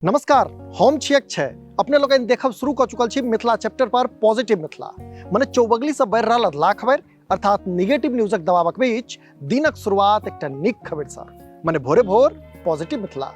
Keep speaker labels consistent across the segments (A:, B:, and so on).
A: नमस्कार, हम छी अक्षय। अपने लोकनि देखब शुरू कऽ चुकल छी मिथिला चैप्टर पर पॉजिटिव मिथिला, मने चौबगली से बढ़ि रहल अधला खबर अर्थात निगेटिव न्यूजक दबावक बीच दिनक शुरुआत एकटा नीक खबर सँ, मने भोरे भोर पॉजिटिव मिथिला।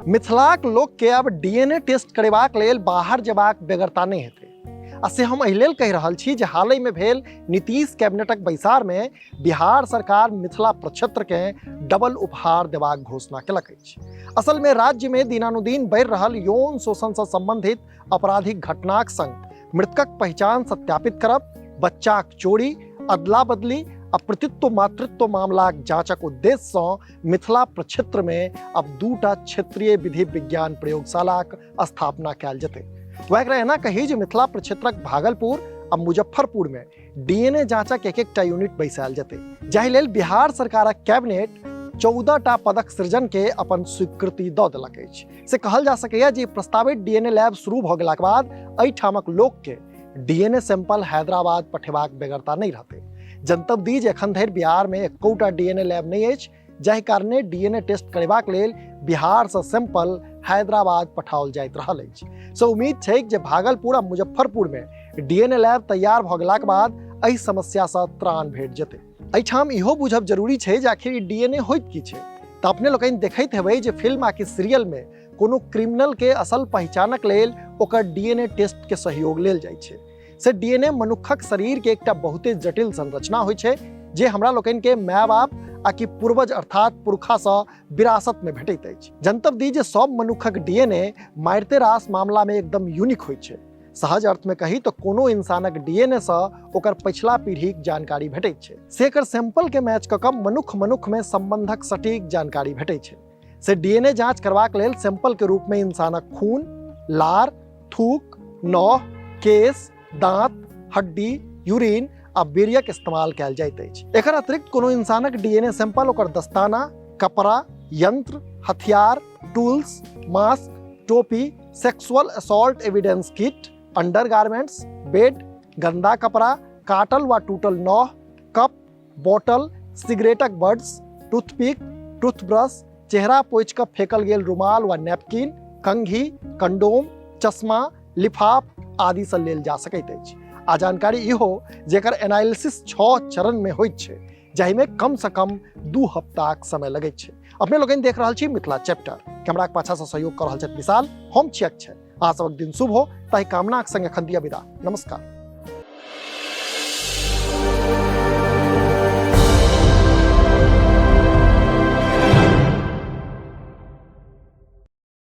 A: मिथिलाक लोक के अब डीएनए टेस्ट करेबाक लेल बाहर जेबाक बेगरता नहि हेतै। आ से हम एहि लेल कहि रहल छी जे हालहि में भेल नीतीश कैबिनेटक बैसार में बिहार सरकार मिथिला प्रक्षेत्र के डबल उपहार देबाक घोषणा केलक अछि। असल में राज्य में दिनानुदिन बढ़ि रहल यौन शोषण से संबंधित आपराधिक घटनाक संग मृतकक पहिचान सत्यापित करब, बच्चाक चोरी, अदला बदली आ प्रतित्व मातृत्व मामलाक जांचक उद्देश्य सँ मिथिला प्रक्षेत्र में अब दूटा क्षेत्रीय विधि विज्ञान प्रयोगशालाक स्थापना कयल जेतै। वह एकरा एना कही जे मिथिला प्रक्षेत्रक भागलपुर आ मुजफ्फरपुर में डीएनए जांचक एक एकटा यूनिट बैसायल जेतै, जाहि लेल बिहार सरकारक कैबिनेट 14 टा पदक सृजन के अपन स्वीकृति दऽ देलक अछि। से कहल जा सकैए जे प्रस्तावित डीएनए लैब शुरू भऽ गेलाक बाद एहिठामक लोक के डीएनए सैंपल हैदराबाद पठेबाक बेगरता नहि रहतै। जनतब दी जे एखन धरि बिहार में एकोटा डीएनए लैब नहि अछि, जाहि कारणे डीएनए टेस्ट करेबाक लेल बिहार से सैंपल हैदराबाद पठाओल जाइत रहल अछि। सो उम्मीद छै जे भागलपुर आ मुजफ्फरपुर में डीएनए लैब तैयार भऽ गेलाक बाद एहि समस्या से त्राण भेट जेतै। एहिठाम इहो बुझब जरूरी छै जे आखिर ई डीएनए होइत की छै। तऽ अपने लोकनि देखैत हेबै जे फिल्म आ कि सीरियल में कोनो क्रिमिनल के असल पहिचानक लेल ओकर डीएनए टेस्ट के सहयोग लेल जाइ छै। से डीएनए मनुखक शरीर के एकटा बहुते जटिल संरचना होइ छै जे हमरा लोकनि के माय बाप आ कि पूर्वज अर्थात पुरखा सँ विरासत में भेटैत अछि। जनतब दी जे सब मनुखक डीएनए मारिते रास मामला में एकदम यूनिक होइ छै। सहज अर्थ में कही तो कोनो इंसानक डीएनए सँ ओकर पछिला पीढ़ीक जानकारी भेटैत छै। से एकर सैंपल के मैच कऽ कऽ मनुख मनुख में संबंधक सटीक जानकारी भेटैत छै। से डीएनए जांच करबाक लेल सैंपल के रूप में इंसानक खून, लार, थूक, नह, केश, दांत, हड्डी, यूरिन आ वीर्यक इस्तेमाल कयल जाइत अछि। एकर अतिरिक्त कोनो इंसानक डीएनए सैंपल ओकर दस्ताना, कपड़ा, यंत्र, हथियार, टूल्स, मास्क, टोपी, sexual assault evidence kit, undergarments, bed, गंदा कपड़ा, काटल वा टूटल नह, कप, बोतल, सिगरेटक बड्स, टूथपिक, टूथब्रश, चेहरा पोछि कऽ फेकल गेल रुमाल वा नैपकिन, कंघी, कंडोम, चश्मा, लिफाफ आदि सँ लेल जा सकैत अछि। आ जानकारी इहो जे एकर एनालिसिस 6 चरण में होइत छै, जाहिमे कम से कम 2 हफ्ताक समय लगैत छै। अपने लोकनि देख रहल छी मिथिला चैप्टर। कैमराक पाछा सँ सहयोग कऽ रहल छथि विशाल, हम छी अक्षय। अहाँ सबक दिन शुभ हो ताहि कामनाक संग एखन दिअ विदा। नमस्कार।